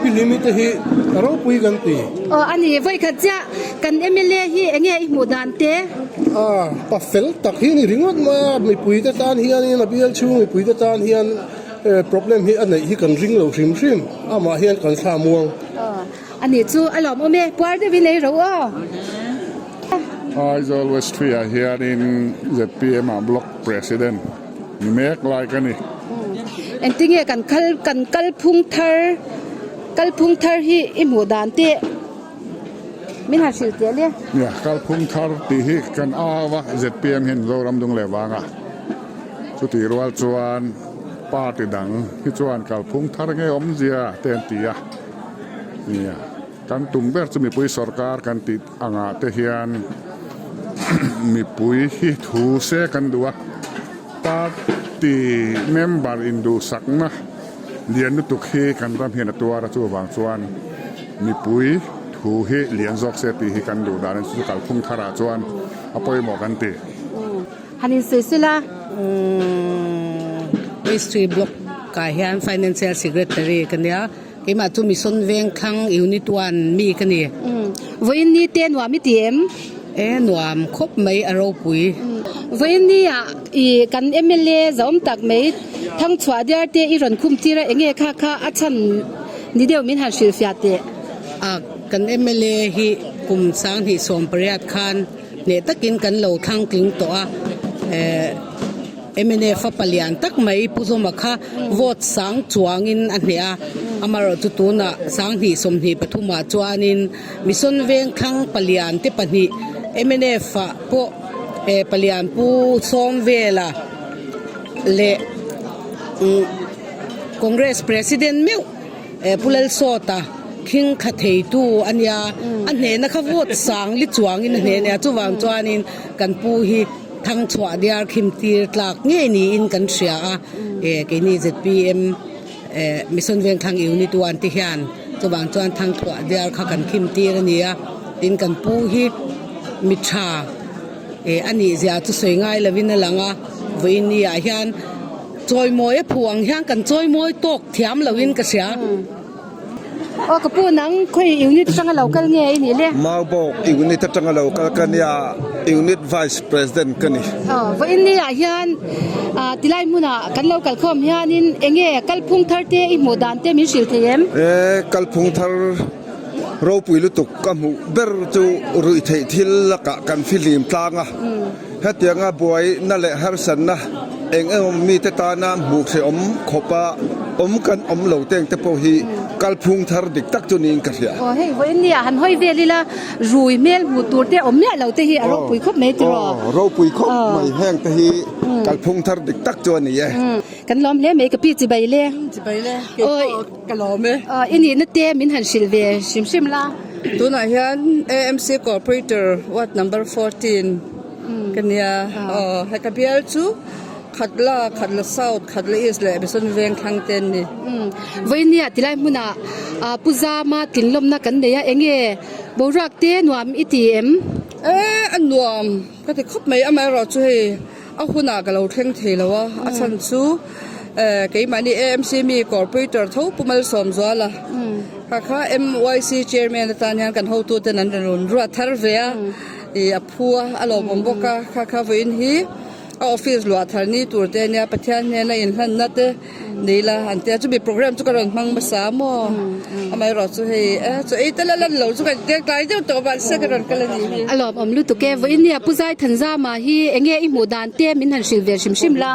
pi hlimi te hi a ropui kan ti. Aw a ni vawikhat chiah kan mla hi enge i hmuh dan te? A pa fel tak hi a ni ringawt mai a, mipuite tan hianin a bial chhung mipuite tan hian problem hi a neih hi kan ring lo hrim hrim, amah hian kan thla muang. A nih chu a lawmawm e, puar deuhin ei ro aw. Aizawl West Tree ah hianin zpm ah Block President ni mek lai ka ni. Engtinge kan kal kan kalphung thar kalphung thar hi i hmuh dan teh min han hrilh teh le. Nia, kalphung thar tih hi kan au a zpm hian Mizoram dung leh vang a, chutih rual chuan party dang hi chuan kalphung thar nge awmzia te an ti a. Nia, kan tum ber chu mipui sorkar kan tih angah te hian mipui hi thu se kan duh a, party member induhsakna lian lutuk hi kan ram hian a tuar a, chuvang chuan mipui thu hi lian zawk se tih hi kan duh dan a ni, chu chu kalphung tharah chuan a pawimawh kan ti. Han insawi sela. History block ah hian financial secretary ka nia. Keimah chu Mission Vengthlang Unit One mi ka ni. Vawiin ni te nuam i ti em? E nuam khawp mai a ropui. Vawiin ni ah i kan mla zahawm tak mai Thangchhuah diar te i rawn khum tir a enge kha kha a chhan ni deuh min han hrilhfiah teh. A kan mla hi kum 2018 khan hneh takin kan lo thlang tling tawh a eh. Mnf a palian tak mai Pu Zawma kha vote sang chuangin a hneh a, amaherawh chu tunah 2023 ah chuanin Mission Vengthlang palian te pahnih mnf ah pawh eh palian Pu Sawmvela leh Congress President meuh eh Pu Lalsawta khing kha theitu a nia, a hnehna kha vote sang li chuangin a hneh a nia, chuvang chuanin kan pu hi. Thangchhuah diar khim tir tlak ngei niin kan hria a, keini zpm Mission Vengthlang Unit One te hian chuvang chuan Thangchhuah diar kha kan khim tir a ni a, tin kan pu hi mi tha a nih zia chu sawi ngai lovin a lang a, vawiin ni ah hian chawimawi a phu ang hian kan chawimawi tawk thiam lovin ka hria. Aw ka pu nang khawi unit atanga lo kal nge i nih le? Maubawk unit atanga lo kal ka nia, unit vice president ka ni. Aw vawiin ni ah hian tilai hmunah kan lo kal khawm hianin enge kalphung thar te i hmuh dan te min hrilh thei em? E kalphung thar ropui lutuk ka hmuh ber chu ruih theih thil lakah kan fihlim tlang a, hetianga buaina leh harsatna eng emaw mite tana hmuh hrehawm khawpa awm kan awm lo teng te pawh hi kalphung thar dik tak chu niin ka hria. Aw hei vawiin nia han hawi vel ila rui hmel hmuh tur te awm miah lo te hi a ropui khawp mai tiraw? Aw ropui khawp mai heng te hi kalphung thar dik tak chu a ni e. Kan lawm hle mai ka pi chibai le. Chibai le kei pawh ka lawm e. Aw i nihna te min han hrilh ve hrim hrim la. Tunah hian AMC Cooperator ward number 14 Ka nia, aw hei ka bial chu Khatla, Khatla South, Khatla East leh Bison Veng thlang te an ni. Vawinia tilai hmunah Pu Zama tlinglawmna kan nei a, enge boruak te nuam i ti em? E, a nuam ka ti khawp mai, amaherawh chu hei a hunah ka lo thleng thei lo a, a chhan chu keimahni AMC mi Corporator tho Pu Malsawmzuala kha kha MYC Chairman atan hian kan hotuten an rawn ruat thar ve a. I a phu a, a lawmawm bawk a, kha kha vawiin hi. A office luah thar ni tur te ania Pathian hnena inhlanna te nei la an tia chumi program chu ka rawn hmang hmasa maw amaherawh chu hei e chaw ei te la lan lo chu ka intiang tlai deuh tawh mahse ka rawn kal a nih hi. A lawmawm lutuk e, vawiin nia Pu Zaithanzama hi enge i hmuh dan te min han hrilh ve hrim hrim la.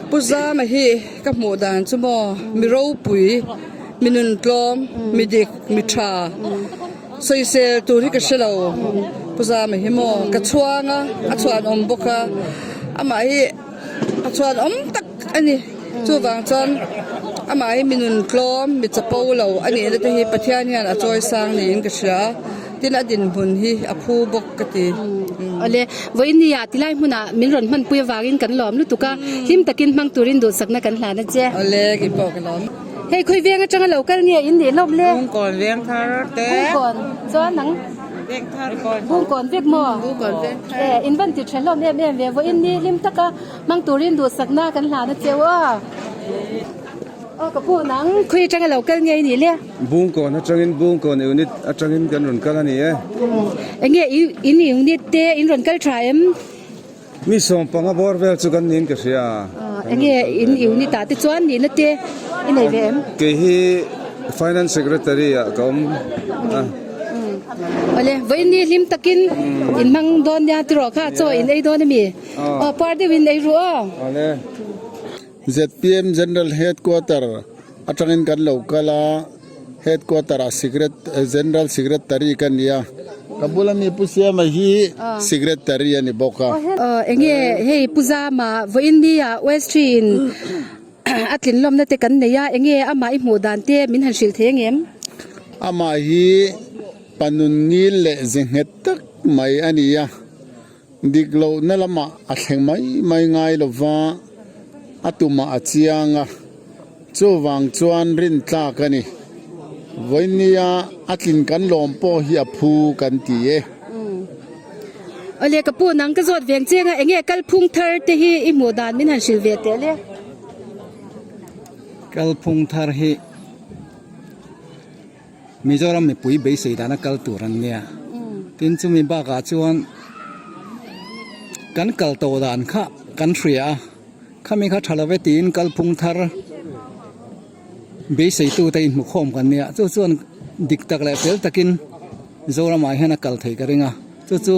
Pu Zama hi ka hmuh dan chu maw mi ropui, mi nuntlawm, mi dik, mi tha. Sawisel tur hi ka hre lo, Pu Zama hi maw ka chhuang a, a chhuanawm bawk a, amah hi a chhuanawm tak a ni. Chuvang chuan amah hi mi nun tlawm, mi chapo lo a nihna te hi Pathian hian a chawi sang niin ka hria a, tin a dinhmun hi a phu bawk ka ti. Awle, vawiin tilai hmunah min rawn hmanpui avangin kan lawm lutuk a, hlim takin hmang turin duhsakna kan hlan a che. Awle, keipawh ka lawm. Hei khawi veng atanga lo kal nge in nih hlawm le? Bungkawn veng thar te. Bungkawn chuan nang? Veng thar. Bungkawn vek maw? Bungkawn veng thar. E in van ti tha hlawm em em ve vawiin ni hlim taka hmang turin duhsakna kan hlan a cheu a. Aw ka pu nang khawi atanga lo kal nge i nih le? Bungkawn atangin Bungkawn unit atangin kan rawn kal a ni e. Enge in unit te in rawn kal tha em? Mi sawmpanga bawr vel chu kan niin ka hria. Enge in unit ah te chuan nihna te i nei ve em? Kei hi Finance Secretary ah ka awm a. Awle, vawiin ni hlim takin in hmang dawn nia tiraw kha chaw in ei dawn ami? Aw par deuh in ei ru aw. Awle. Zpm General Headquarter atangin kan lo kal a, Headquarter ah General Secretary ka ni a, ka bula mi Pu Siama hi Secretary a ni bawk a. Enge hei Pu Zama vawiin ni ah West Tree in a tlinlawmna te kan nei a, enge amah i hmuh dan te min han hrilh thei angem? Amah hi panun ngil leh ze nghet tak mai a ni a. Dik lohna lamah a thleng mai mai ngai lo va, a tumah a chiang a, chuvang chuan rintlak a ni. Vawinia a tlin kan lawm pawh hi a phu kan ti e. Awle ka pu nang ka zawt veng cheng a, enge kalphung thar te hi i hmuh dan min han hrilh ve teh le? Kalphung thar hi Mizoram mipui beisei dana kal tur an nia. Tin chumi bakah chuan kan kal tawh dan kha kan hria a, khami kha tha love tiin kalphung thar beiseitute inhmukhawm kan nia. Chu chuan dik tak leh fel takin Zoramah hian a kal thei ka ring a, chu chu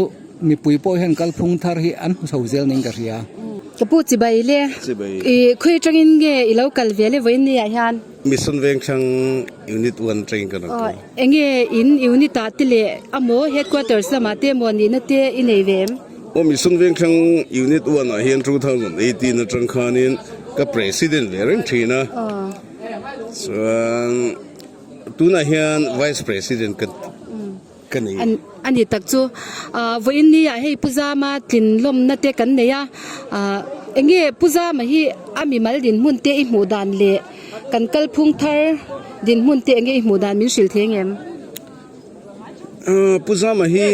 mipui pawh hian kalphung thar hi an hmu chho zel niin ka hria. Ka pu chibai le, i khawi atangin nge i lo kal ve le vawiin ni ah hian? Mission Vengthlang Unit One atangin kan rawn kal. Enge in unit ah te leh amaw headquarters lamah te emaw nihna te i nei ve em? Aw Mission Vengthlang Unit One ah hian 2018 atang khanin ka president ve reng thin a. Chuan tunah hian vice president ka ka nei. A ni tak chu. Vawiin ni ah hei Pu Zama tlin lawmna te kan nei a, enge Pu Zama hi a mimal dinhmun te i hmuh dan leh kan kalphung thar dinhmun te enge i hmuh dan min hrilh thei ngem? Pu Zama hi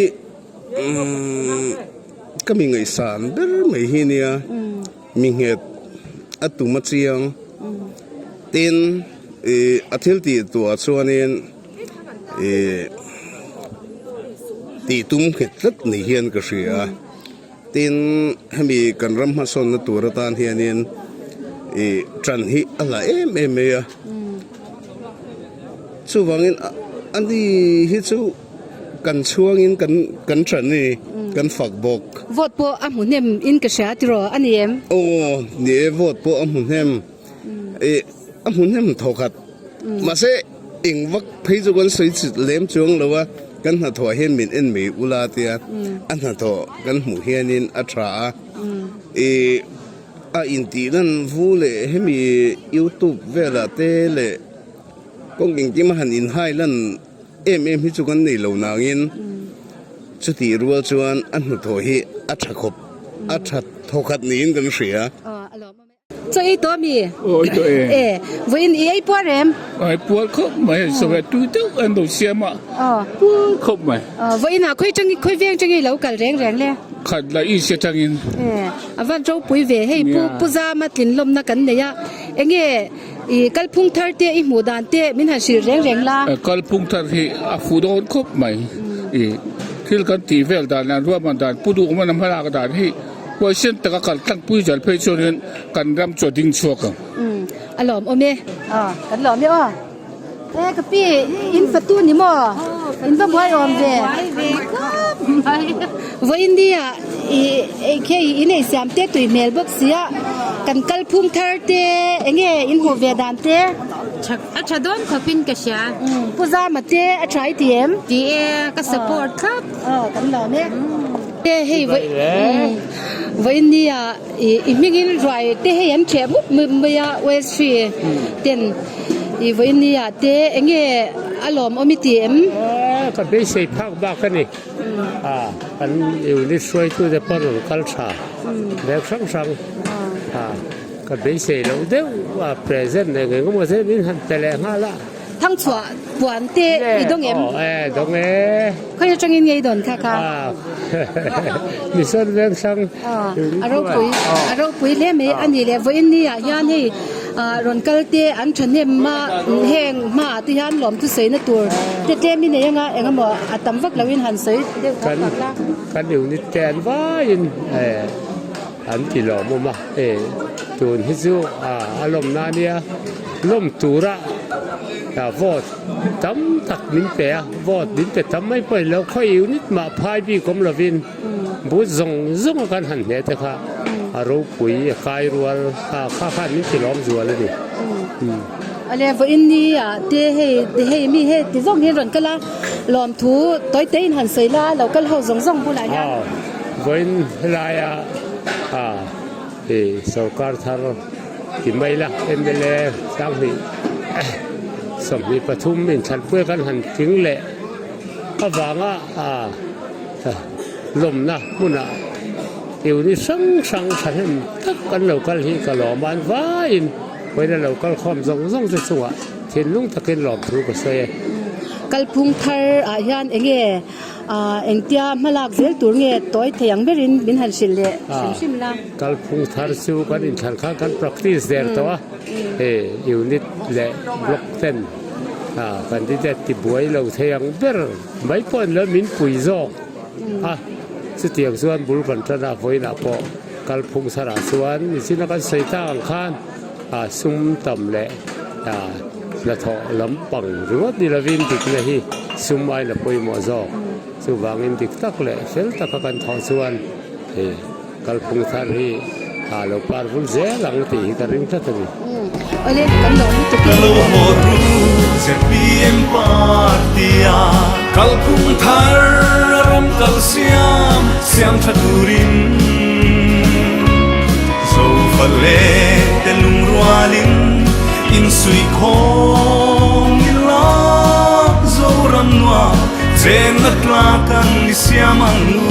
ka mi ngaihsan ber mai hi nia, mi nghet a tum a chiang, tin a thil tih tuah chuanin Ih tih tum nghet tlat ni hian ka hria a, tin hemi kan ram hmasawnna tur atan hianin ih ṭan hi a la em em mai a, chuvangin a ni hi chu kan chhuangin kan kan ṭan a ni, kan fak bawk. Vote pawh a hmu hnem in ka hria tiraw a ni em? Aw ni e vote pawh a hmu hnem. Ih a hmu hnem thaw khat. Mahse eng vak phei chu kan sawi chit lem chuang lo a, kan hnathawh hian min en mai ula tia a hnathawh kan hmuh hianin a tha a. Ih a intih lan vu leh hemi youtube velah te leh kawng engkim a han inhai lan em em hi chu kan nei lo nangin chutih rual chuan a hnathawh hi a tha khawp a tha thaw khat niin kan hria. Chaw ei tawh ami? Aw ei tawh e. E, vawiin i ei puar em? Ai puar khawp mai, sawi tui deuh an lo siam a, puar khawp mai. Aw, vawiin ah khawi tang khawi veng tangin i lo kal reng reng le? Khat la i se tangin. E, a van ropui ve, hei pu Pu Zama tlinlawmna kan nei a, enge i kalphung thar te i hmuh dan te min han hrilh reng reng la? Kalphung thar hi a fu dawn khawp mai, i thil kan tih vel dan leh an ruahman dan, Pu Duhawma hmalak dan hi. Huaisen taka kal tlangpui zel phei chuanin kan ram chu a ding chhuak ang. Umm a lawm awm e. Aw kan lawm e aw. E ka pi in fatu ni maw? In va buai awm ve. Buai ve khawp mai. Vawiin nia i hei in ei siam te tui hmel bawk sia kan kalphung thar te enge in hmuh ve dan te? A tha dawn khawpin ka hria. Pu Zama te a tha i ti em? Ti e, ka support thlap. Aw kan lawm e. E hei vawiin nia i hmingin ruai te hei an theh mup mup mai a West Tree ten i vawiin nia te enge a lawm awm i ti em? Ka beisei phak bak a ni. A kan unit hruaitute pawh rawn kal tha vek hrang hrang a. Ka beisei loh deuh a present eng eng emaw zel in han pe leh nghal a. Thangchhuah puan te i dawng em? Aw e dawng e. Khawi atangin nge i dawn kha kha? Mission Vengsang. A ropui a ropui hle mai a ni leh vawiin ni ah hian hei rawn kal te an thahnem a heng hmaah te hian lawmthu sawi na tur te tlem i nei anga eng emaw a tam vak loin han sawi deuh phawt phawt la. Kan unit te an vaiin An ti lawmawm a, e tun hi chu a lawmna a nia, lawm tura vote tam tak min pe a, vote min pe tam mai pawh ilo khawi unit mah phai bik awm lovin booth zawng zawng a kan han hneh te kha a ropui a kai rual kha kha khan min ti lawm zual a ni. Awle vawiin ni ah te hei hei mi hei ti zawng hian rawn kal a, lawmthu tawi te in han sawi la, lo kal ho zawng zawng bulah hian. Vawiin helaia sorkar thar ti mai la mla sanghnih 23 inthlanpui kan han tling leh avanga lawmna hmunah unit hrang hrang thahnem tak an lo kal hi ka lawm a, an vaiin vawiin a lo kal khawm zawng zawng te chungah thinlung takin lawmthu ka sawi e. Kalphung thar ah hian enge Aaa engtia hmalak zel tur nge tawi thei ang berin min han hrilh leh hrim hrim la. Kalphung thar chu kan inthlan khan kan practice der tawh a, hei unit leh block ten candidate ti buai lo thei ang ber mai pawh an lo min pui zawk a, chutiang chuan bul kan tan a vawiinah pawh kalphung tharah chuan nichina kan sawi tak ang khan sum tam leh Hnathawh lampang ringawt ni lovin dikna hi sum aiin a pawimawh zawk. Chuvangin dik tak leh fel taka kan thawh chuan hei kalphung thar hi a lo par vul zel ang tih hi ka ring tlat a ni. Awle, kan lo lutuk e. Ka lo haw ru ZPM party a kalphung thar a ram kal siam siam tha turin Zofa leh te lungrualin Insuihkhawm ila Zoram nuam chenna tla kan ni siam ang u.